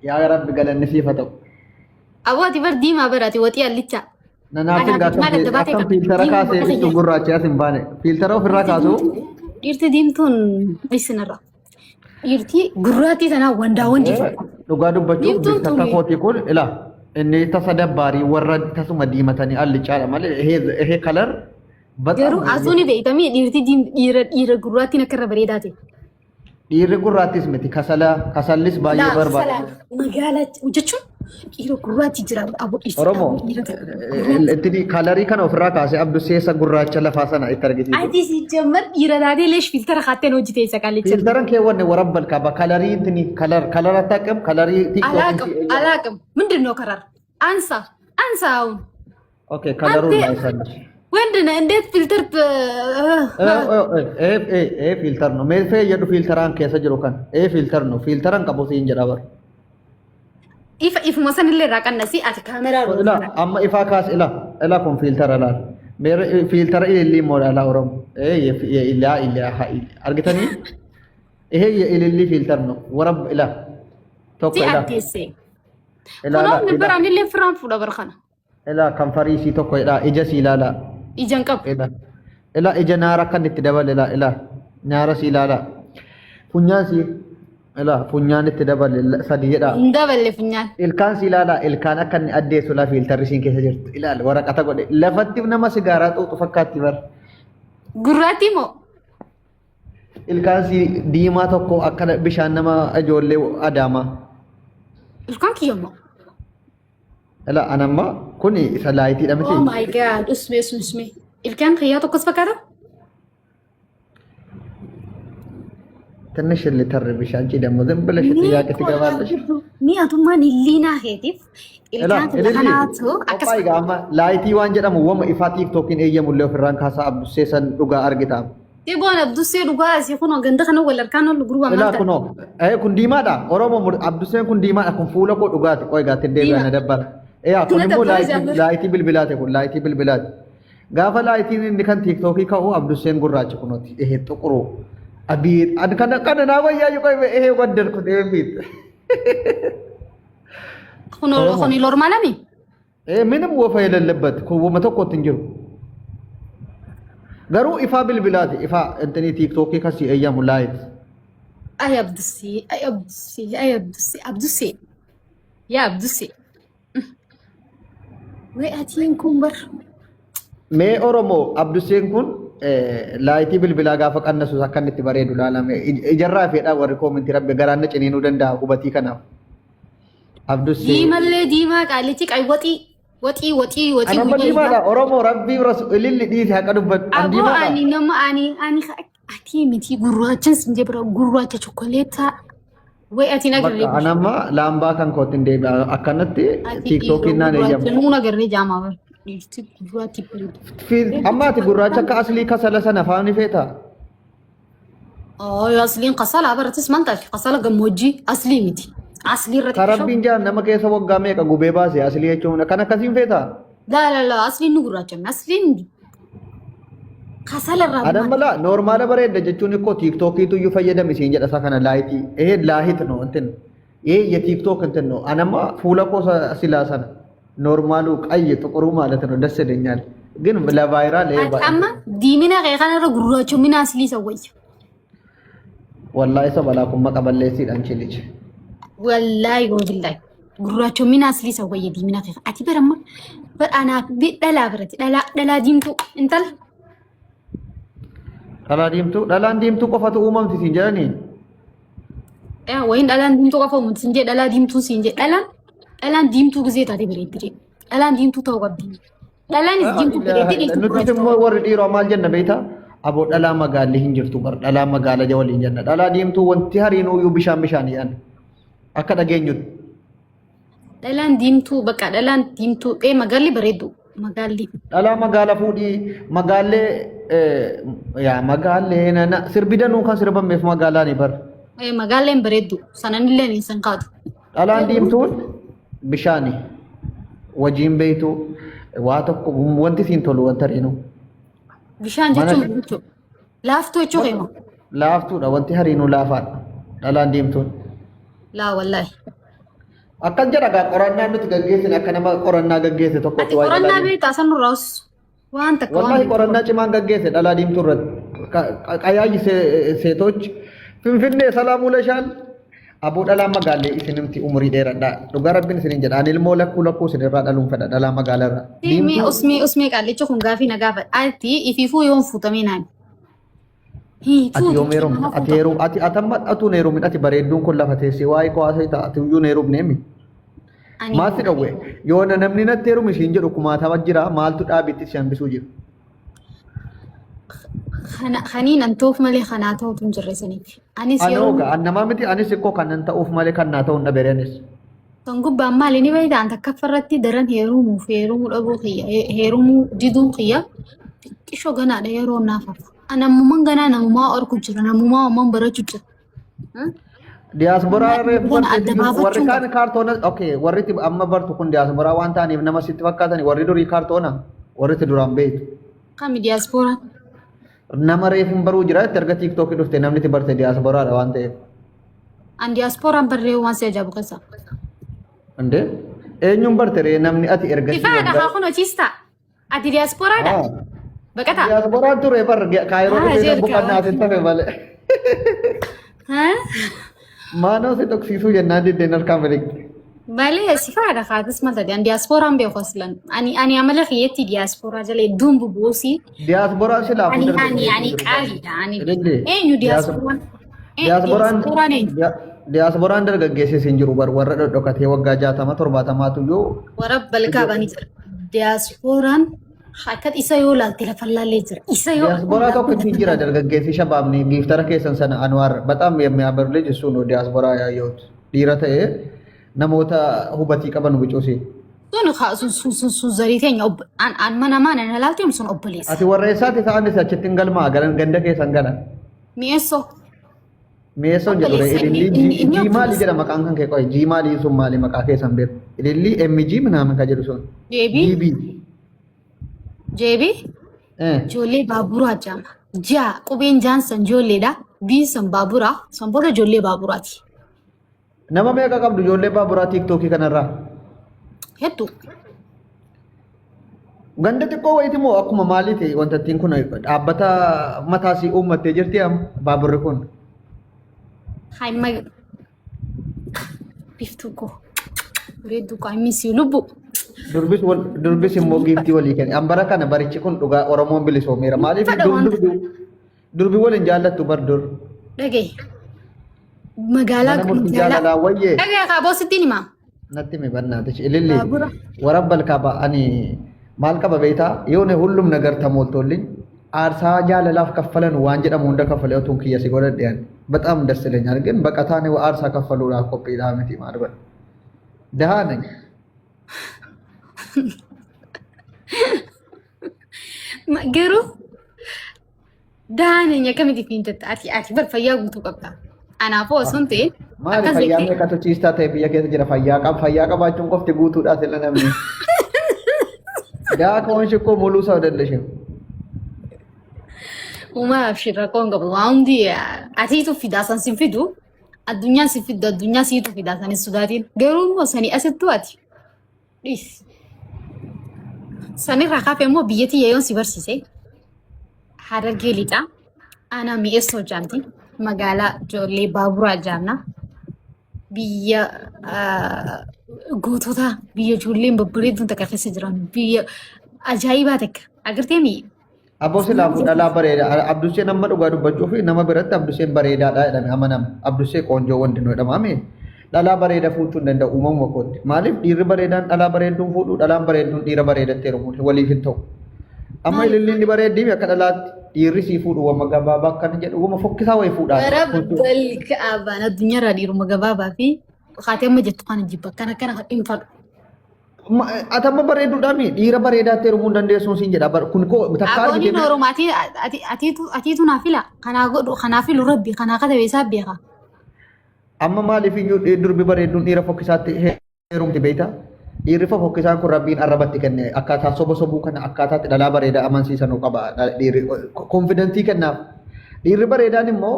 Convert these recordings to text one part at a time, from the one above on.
Yaa Rabbi galanni siif haa ta'u. Aboo ati bar diimaa bar ati waxii allichaa. Nanaafin Anaaf maal adda baatee akkam qaba? fiiltara Diimaa kaasee bakka ibsu sayyaa. gurraacha as hin baane. Fiiltara ofirraa kaasu. Dhiirti diimtuun isinirra. Dhiirti gurraattii tanaa wandaa wandii fakkaata. Dhugaa dubbachuuf Diimtuun bifti akka tuni. kootii kun ila inni tasa dabbaarii warra tasuma diimatanii allicaadha malee ehee kalar Garuu asuu ni beektamii dhiirti dhiira dhiira gurraattiin akka irra bareedaa ta'e. Dhiirri gurraattis miti kasala kasallis baay'ee Laa barbaada. salaa magaala jechuun dhiira gurraachi jira abu dhiirti Oromoo abu dhiira gurraachi. itti kalarii kana ofirraa kaasee abduseessa gurraacha lafaa sana itti argisiisu. Ati si jammar dhiira taatee leesh filtara kaattee hojii teessa qaallicha. Fiiltaran keewwanne warabbal qaba kalarii intini kalar kalara taqam kalarii Alaaqam tiktookiin alaaqam ምንድን ነው ከራር አንሳ አንሳ አሁን ኦኬ ከለሩን አንተ ላይሰልሽ ወንድ ነህ እንዴት ፊልተር ee fiiltar no mee fee jedhu fiiltaraan keessa jiru kan ee fiiltar no fiiltaran qabu siin jedha bar ifa ifuma sanillee irraa qannasi ati kaameraa ila amma ifaa kaas ila ila kun fiiltara laal mee fiiltara ilillii immoo ilaalaa oromo ee ilaa ilaa argitanii ይሄ የኢልሊ ፊልተር ነው። ወረብ ኢላ tokko si ila addeesse ila kunoo ila bara anillee firaan fuudha bara kana ila kanfarii isii tokko ila ija sii ilaala ija hin qabu. ila ila ija naara kan itti dabale ila ila nyaara sii ilaala funyaan sii ila funyaan itti dabale sadi jedha Hin daballe funyaan. ilkaan sii ilaala ilkaan akka inni addeessu laa fiiltarri isiin keessa jirtu ilaala waraqata godhe lafatti nama sigaaraa xuuxu fakkaatti bar Gurraattii moo? ilkaan sii diimaa tokko akka bishaan nama ijoollee adaamaa. Ilkaan kiyya moo? Ila anamma kuni isa laayitiidha miti. Oh my god, usmee usmee. Ilkaan kiyyaa tokkos fakkaata? ትንሽ ልተርብሽ አንቺ ደግሞ ዝም ብለሽ ጥያቄ ትገባለሽ። Mi'atummaan illiinaa keetiif Ila ilkaan kiyya ililli kanaatu akkas qophaa'ii gaama laayitii waan jedhamu wama ifaa tiiktookiin eeyyamullee ofirraan kaasaa abdussee san dhugaa argita. Dhiboon abdussee dhugaa asii kunoo ganda kana wal harkaan ol gurbaa Ilaa maal ta'e? kunoo kun diimaadha Oromoo abdusseen kun diimaadha kun fuula koo dhugaati qoy gaatti deebi'a na Diimaa. dabbara. Yaa kun Na immoo dabbara laayitii jaalladha. laayitii bilbilaati kun laayitii bilbilaati. Gaafa laayitiin inni kan tiiktookii ka'u abdusseen gurraachi kunooti ehee xuquruu abii an kana kana naa wayyaa yuqaa ehee waddarku deebiit. Kunoo Oromoo. kuni lormaalami? ምንም ወፈ የሌለበት wama tokkotti hin jiru. Garuu ifaa bilbilaati ifaa intini tiiktookii kasii eeyyamu laayit. Ay Abdussee, ay Abdussee, ay Abdussee, Abdussee. Yaa Abdussee. Way atiin kun bar. Mee Oromoo Abdusseen kun laayitii bilbilaa gaafa qannasus akka inni itti bareedu laalame ijarraa fedhaa warri koomintii rabbi garaan na ciniinuu danda'a hubatii kanaaf. Abdussee. Diimallee diimaa qaalichi qay waxii waxii waxii waxii Ani amma guyyaa diimaadha isaa. Oromoo rabbii rasu ililli dhiise haqa dubbadhu. An Aboo diimaadha. ani nama ani ani atii miti gurraachan sin jebra gurraacha chokoleetaa way atiin agarree Bakka ani amma laambaa kan kootti hin deebi'a akkanatti ati dhiira tiiktookiin naan gurraacha eeyyamu. nuun agarree jaamaa bar dhiirti gurraatti bareedu. Amma ati gurraacha akka aslii kasala sana faani feetaa? Oo asliin kasala baratis maal taate kasala gammoojjii aslii miti aslii irratti Ka xiqqoo rabbiin jaan nama keessa waggaa meeqa gubee baase aslii jechuun kan akkasiin feetaa? laa laa laa asliin nu gurraachame asliin kasala irraa Adan maal mala noormaala bareedda jechuun ikkoo tiiktookiitu iyyuu fayyadami siin jedha isa kana laayitii. Ee laahit no intin. Ee ya tiiktook intin no. Anamma fuula koo silaa sana noormaaluu qayyi xuquruu ማለት ነው ደስ ይለኛል። ግን ለቫይራል ይሄ Ati amma diimina kee kanarra gurraachomina aslii isa wayya. Wallahi isa balaa kun maqa balleessiidha anchi liji. Wallaahi wabillahi gurraachomina aslii isa wayya diimina kee. Ati bara amma bara anaaf dhalaa biratti dhalaa dhalaa diimtuu intala. Dhalaa diimtuu dhalaan diimtuu qofatu uumamti siin jedhanii. Yaa wayin dhalaan diimtuu qofa uumamti siin jedhe dhalaa diimtuu siin jedhe dhalaan dhalaan diimtuu gizee taate bareeddi jedhe dhalaan diimtuu ta'uu qabdi. Dhalaanis diimtuu bareeddi dhiirtuu Nuti gurraacha immoo ta'uu warri dhiiroo maal jenna beektaa? Aboo dhalaa magaalli hin jirtu bar dhalaa magaala waliin jenna. Dhalaa diimtuu wanti hariinuu bishaan bishaan jedhan akka dhageenyutti. Dhalaan diimtuu bakka dhalaan diimtuu ee magaalli bareeddu magaalli. Dhalaa magaala fuudhii magaallee yaa magaallee nana sirbi danuu kan sirbameef magaalaani bar. Ee magaalleen bareeddu sananillee hin san kaatu. Dhalaan diimtuun bishaani wajiin beeytu waa tokko wanti siin tolu wanta hariinuu. Bishaan Mana jechuun maal jechuudha? Laaftuu jechuu keema. Laaftuudha wanti hariinuu laafaadha dhalaan diimtuun. Laa wallaahi. Akkas jedha gaa qorannaan nuti gaggeessine akka nama qorannaa gaggeesse Ati tokkotti waa'ee dhalaa qorannaa diimtuu. beektaa san nurraa us waan takka waan Wallahi beektu qorannaa qabdu. cimaan gaggeesse dhalaa diimtuu irratti. Qayaayyi seetoch Finfinnee salaamuu lashaan aboo dhalaa magaallee isinimti umurii dheeradhaa. Dhugaa rabbiin isinin jedha. Ani ilmoo lakkuu lakkuu isinirraa dhaluun fedha dhalaa magaalarra. Mee Diimtuu usmee usmee qaallicha kun gaafii na gaafadha. Ati ifiifuu yoon fuutamee naan. Ati yoom heerumta? Ati heerum ati atamma atuun heerumin ati bareedduun kun lafa teessee waa'ee koo haasa'e ta'a ati iyyuu hin heerumne mi? Ani Maal si dhowwe? Yoo namni natti heerumi siin jedhu kumaatama jira maaltu dhaabitti si hambisuu jira? Kana kaniin an ta'uuf malee kanaa ta'utu hin jirre saniif. Anis Anoo yeroo gaa an namaa miti anis ikkoo kan nan ta'uuf malee kan naa ta'u hin dhabere anis. Kan gubbaan maali ni beektaa an takkaffaa irratti daran heerumuuf heerumuu dhabuu kiyya heerumuu diduu kiyya xiqqishoo ganaadha yeroo naaf hafu. An ammuman ganaa namumaa orku jira namumaa amman barachuu jira. Diyaasboraa reefu Gana adda barteeti warri baafachuun kaan qaba. kaartoona okay warri itti amma bartu kun diyaasboraa waan ta'aniif nama sitti fakkaatani warri durii kaartoona warri itti duraan beektu. Kami diyaaspooraan? Nama reefuun baruu jira itti erga tiiktookii dhufte namni itti barte diyaasboraadha waan ta'eef. An diyaaspooraan barree waan si ajaa'ibu keessa. Inde eenyuun barte ree namni ati ergasii Ifaadha waggaa haa kun hojiis ta'a. Ati diyaasporaadha? Ah. Baqataa? Diyaaspooraan ture bar kaayiroo Ah, dhufee jeerka. boqonnaa asitti hafe malee. Haa? Maanoo si dhoksiisuu jennaan diddeen harkaan miliqxe. Malee sifaadha kaatis maal taate? An diyaaspooraan beeku aslan. Ani amala kiyyetti diyaaspooraa jala hedduun bubuusi. Diyaaspooraan silaafuu Ani ani dargaggeessi ani jiru. qaaliidha. Ani Ilillee. eenyu diyaaspooraan? Diyaaspooraan Diyaaspooraan eenyu? diyaaspooraan dargaggeessis hin jiru bar warra dhodhokatee waggaa 60 70tu iyyuu Warra balkaa banii jira. Diyaaspooraan akka isa yoo laalte lafa laallee jira. Isa yoo Diyaaspoora tokko jira dargaggeessi shabaabni giiftara keessan sana Anwaar በጣም የሚያምር ልጅ እሱ ነው ዲያስፖራ ያየሁት dhiira ta'ee namoota hubatii qaban bicuusi. Sun sun sun sun sun zarii teenya an an mana mana na laalteem sun obboleessa. Ati warra eessaati ta'anis achitti hin galmaa galan ganda keessan galan. Mi'eessoo. Mi'eessoon jedhu Obboleessa inni ilillii inni inni G maali obboleessa. jedha maqaan kan kee qoy G maali sun maali maqaa keessan beeku. Ilillii MG ምናምን kan jedhu sun. Jeebii GB. jeebii ijoollee baaburaa jaama. Jaa qubeen jaan san ijoolleedha. Biin san baaburaa san booda ijoollee baaburaati. Nama meeqa qabdu ijoollee baaburaa tiiktookii kanarraa? Hedduu. Ganda xiqqoo wayiiti moo akkuma maaliiti wanta ittiin kun dhaabbata mataasii uummattee jirti amma baaburri kun. Haimma biftuu koo bareedduu koo I miss you lubbu. Durbis wal durbis immoo giiftii walii kenni. An bara kana barichi kun dhugaa Oromoon bilisoomeera. Maaliif Fedha dur waan durbi durbi waliin jaallattu bar dur. Dhagaye magaalaa Mana murtii magaalaa jaalalaa wayyee dhagaye kaaboo sittiin himaa. natti himi bannaatichi ililli Baabura. warabbal kaaba ani maal qaba beektaa yoone hullum nagar tamooltolliin aarsaa jaalalaaf kaffalan waan jedhamu hunda kaffalee otuun kiyya si godhadhe ani በጣም ደስ ይለኛል። ግን በቀታኔ aarsaa kaffaluudhaaf qophiidhaa miti maal godha dahaa ነኝ። Garuu daanenya akkamitti ittiin jetta ati ati bar fayyaa guutuu qabda. Anaafuu osoo hin ta'in Maali akkas fayyaa jettee meeqatu ciistaa ta'e biyya keessa jira fayyaa qab fayyaa qabaachuun qofti guutuudhaa sila namni. Daa ከሆንሽ እኮ ሙሉ ሰው አይደለሽም። Uumaa abshir rakkoo hin qabu. Waa hundi atiitu fidaa san sin fidu addunyaan sin fiddu addunyaa siitu fidaa san hin sodaatin. Garuu immoo sanii asittuu ati dhiisi. Sanirraa kaafee immoo biyya tiyya yoon si barsiise Harargee lixaa aanaa mi'eessoo jaamti magaalaa ijoollee baaburaa jaamna biyya goototaa biyya ijoolleen babbareedduun takka keessa jiran biyya ajaa'ibaa takka agartee mi Aboo silaafuu dhalaa bareeda. Abduseen amma dhugaa dubbachuu fi nama biratti Abduseen bareedaadha jedhame amanama. Abdusee qoonjoo wanti nu jedhama. Ameen. Dhalaa bareeda fuuchuu hin danda'u uumamuma kootti. Maaliif dhiirri bareedaan dhalaa bareedduun fuudhu dhalaan bareedduun dhiira bareedatti heerumuun waliif hin ta'u. Amma ililliin ni bareeddii akka dhalaatti dhiirri sii fuudhu wama gabaabaa akkana jedhu wama fokkisaa wayii fuudhaa. Rabbal ka'abaan addunyaarraa dhiiruma gabaabaa fi kaatee amma jettu kana jibba akkana akkana hin fadhu. Ati amma bareedduudhaami dhiira bareedaatti heerumuu hin dandeessuun siin jedha. Kun koo takkaa Abooniin argitee Oromoo ati ati atiitu atiitu naa fila kanaa godhu kanaa filu rabbi kanaa katabe isaa beeka. Amma maaliif iyyuu durbi bareedduun dhiira fokkisaatti heerumti beektaa? Dhiirri fokkisaan kun rabbiin arrabatti kenne akkaataa soba sobuu kana akkaataatti dhalaa bareedaa amansiisanuu qaba dhiirri konfidentii kennaaf. Dhiirri bareedaan immoo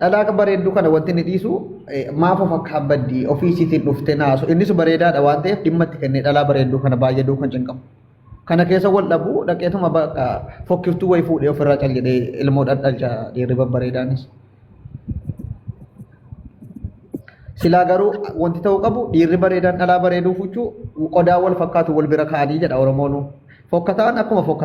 Dhalaa bareedduu kana wanti inni dhiisu maaf of akka abbaddi ofii isiitiin dhuftee naasu innis bareedaadha waan ta'eef dhimma itti kennee dhalaa bareedduu kana baay'ee duukan cinqamu. Kana keessa wal dhabuu dhaqeetuma bakka fokkiftuu wayii fuudhee ofirraa cal jedhee ilmoo dhadhalcha dhiirri babbareedaanis. Silaa garuu wanti ta'uu qabu dhiirri bareedaan dhalaa bareeduu fuchuu qodaa wal fakkaatu wal bira kaa'anii jedha Oromoonuu. Fokkataan akkuma fokkataa.